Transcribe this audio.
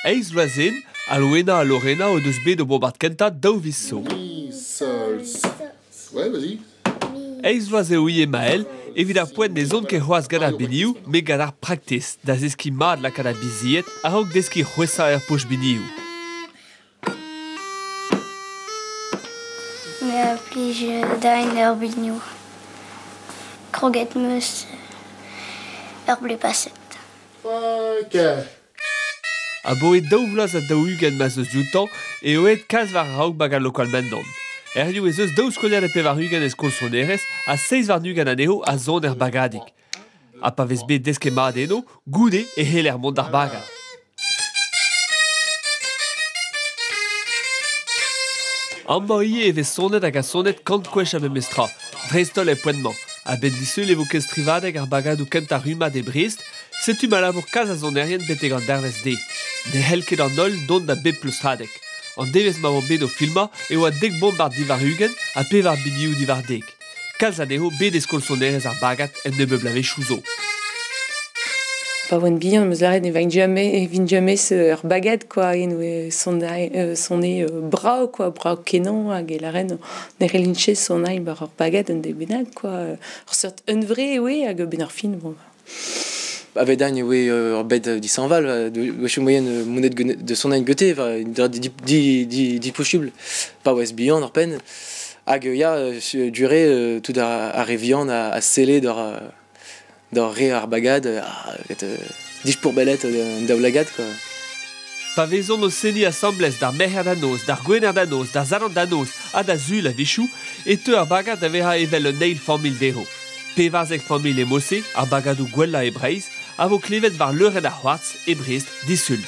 Eizh vloaz int, Alwena ha Lorena o deus bet o bombard kentañ daou viz zo. Mi, sol, Ouais, vas-y. Eizh vloaz eo ivez Mael, evit ar poent ne zon ket c'hoazh gant ar binioù, met gant ar praktiz, da zeskiñ mat lakaat ar bizied a-raok deskiñ c'hwezhañ er poch-binioù. Me a plij din ar binioù. Kroget 'm eus ur blez paset. Ok. Abaoe 2040 ma'z eus dioutañ eo aet kalz war-raok bagad lokal Mendon. Hiziv ez eus daou skoliad ha 80 e skol sonerezh ha 27 anezho a son er bagadig. Ha pa vez bet desket mat eno, goude e c'heller mont d'ar bagad. Amañ ivez e vez sonet hag asonet kant kwech ar memes tra, dreist-holl er poent-mañ. A-benn disul e vo kenstrivadeg ar bagadoù kentañ rummad e Brest, setu ma labour kalz a sonerien betek an dervezh-se. Ne c'hell ket an holl dont da bep pleustradeg. An devezh ma oamp bet o filmañ e oa dek bombard diwar 20 ha pevar binioù diwar dek. Kalz anezho bet e skol sonerezh ar bagad en nebeut bloavezhioù zo. Pa oan bihan em eus lâret ne vaint jamais e vin james ur bagad quoi eno e sone brav quoi brav-kenañ hag e lâren ne c'hellin ket sonnañ war ur bagad un deiz bennak quoi. Ur seurt hunvre eo hag a-benn ar fin bon. Avedañ e oe ur bed dishañval gwechoù moaien monet de sonnañ gete diposubl pa oas bihan ur penn hag ya dure tout ar re vihan a selle d'ur re ar bagad dispourbellet an daoulagad quoi. Pa vezont o seniñ asambles d'ar Merc'her da noz, d'ar Gwener da noz, d'ar Sadorn da noz ha da Sul a-wechoù e teu ar bagad da vezañ evel un eil familh dezho. 14 familh e Mose, ar bagadoù gwellañ e Breizh, a vo klevet war leurenn ar C'hoarzh e Brest disul.